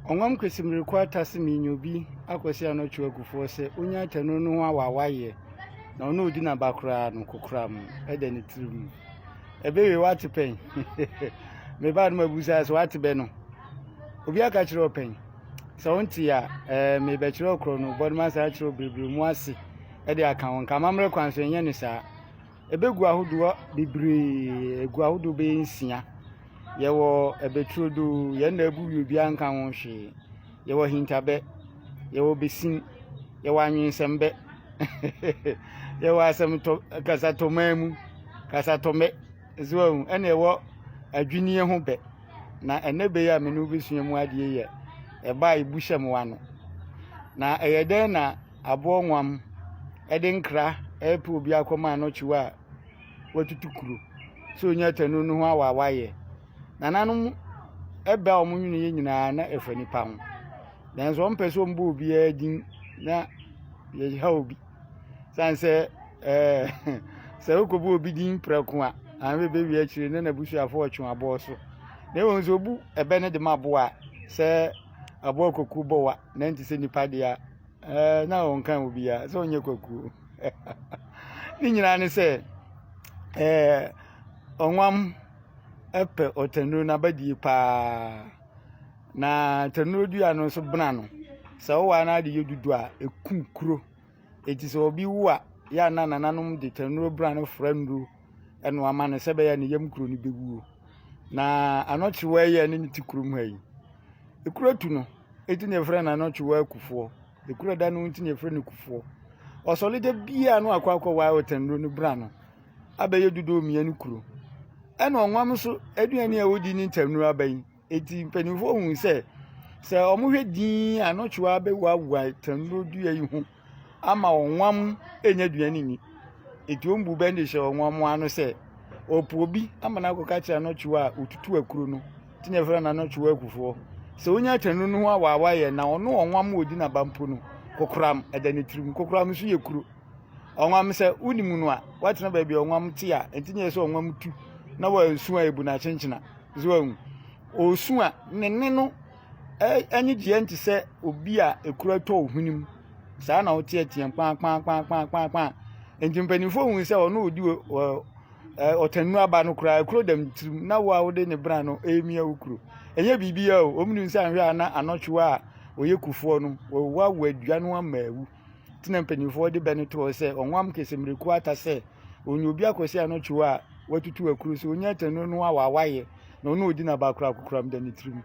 Ɔnwam kwesi mmiriko atase minya obi akwasi anɔkye akufoɔ sɛ onya atanu no ho awaawaeɛ na ɔno odi n'aba koraa no kokoram ɛda ne tirim. Ɛbɛwie wate pɛn. Mebaa no mabusa sɛ wate bɛ no. Obi aka kyerɛ ɔpɛn. Sɛ wonte a ɛɛ mebɛkyerɛ ɔkorɔ no bɔ no masa akyerɛ bebree mu ase ɛde aka ho. Nka amammerɛ kwan so ɛnyɛ ne saa. Ɛbɛgu ahodoɔ bebree, ɛgu ahodoɔ bɛyɛ nsia. Yɛwɔ ɛbɛturodoo, yɛn na abu wie obiara nka ho hwee. Yɛwɔ hintabɛ, yɛwɔ besin, yɛwɔ anwensɛmbɛ, yɛwɔ asɛmtɔ kasatɔman mu, kasatɔmɛ so wahu ɛna ɛwɔ adwinnie ho bɛ. Na ɛnɛ bɛ yi a me ne wo bɛsua mu adeɛ yɛ ɛba a ɛbu hyɛ mmoa no. Na ɛyɛ dɛn na aboɔ nwam de nkra repɛ obi akɔma ano kyew a watutu kuro sɛ onya tanu no ho awaawaeɛ. Nananom ɛbɛ a wɔn nwene yɛ nyinaa na ɛfa nipa ho. Nanso wɔn mpɛ sɛ wɔn bɔ obiara din na yɛha obi. San sɛ ɛɛ sɛ wokɔbɔ obi din prɛko a anhwɛ bɛwie akyire na n'abusuafoɔ ɔtwe aboɔ so. Na mmom sɛ obu ɛbɛ no de ma aboa a sɛ aboa kwakuo bɔ wa na nti sɛ nipa deɛ a ɛɛ na ɔnka obiara sɛ ɔnyɛ kwakuo. Ne nyinaa ne sɛ ɛɛ ɔnwam pɛ ɔtanuro no abadie paa. Na tanuro dua no nso bena no, sɛ wowɔ a na ade yɛ dudu a, ɛkum kuro. Enti sɛ obi wu a, yɛ a na nananom de tanuro bena no fra nnuro ɛna ama no sɛ ɛbɛyɛ a ne yam kuro no bɛwuo. Na anɔkyewa yi a ɛne ne te kurom ha yi, ekuro tu no, eti na yɛfrɛ no anɔkyewa akufoɔ. Ekuro da no nti na yɛfrɛ no kufoɔ. Ɔsɔre da biara no akɔ akɔwae ɔtanuro no bena no abɛyɛ dodoɔ mmienu no kuro. Ɛna ɔnwam nso aduane a ɔdi ne ntanuro aba yi. Eti mpanimfoɔ hu sɛ sɛ wɔhwɛ dinn a anɔkyewa bɛwawae tanuro dua yi ho ama ɔnwam anya aduane nni. Eti wɔn bu bɛ de hyɛ ɔnwam ano sɛ ɔpɛ obi ama no akɔka kyerɛ anɔkyewa a ɔtutu akuro no. Nti na yɛfrɛ no anɔkyewa akufoɔ. Sɛ ɔnya tanuro no ho awaawaeɛ na ɔno ɔnwam a ɔdi n'aba mpo no, kokoram ɛda ne tirim. Kokoram nso yɛ kuro. Ɔnwam sɛ wonim no a, woatena baabi a ɔnwam te a, ɛnti nyɛ sɛ ɔnwam tu na wansu a ebu no akyenkyena. So wahu? Ɔresu a, ne nne no anigyeɛ nte sɛ obi a ekuro atɔ wo hwenem. Saa na ɔteateam kpaakpaakpaakpaakpaa. Nti mpanimfoɔ hu sɛ ɔno ɔdi ɔtanu aba no koraa kuro dam tirim na wo a wode ne bra no ɛremia wo kuro. Ɛnyɛ biribiara o, wɔn nim sɛ anhwɛ a na anɔkyewa a ɔyɛ kufoɔ no, wɔawawa dua no ama awu. Nti na mpanimfoɔ de bɛ no to hɔ sɛ ɔnwam kɛsɛ mmiriko ata sɛ ɔnya obi akɔsi anɔkyewa a watutu akuro sɛ ɔnya atanu no a wawayɛ na ɔno ɔdi n'aba koraa kokoram da ne tirim.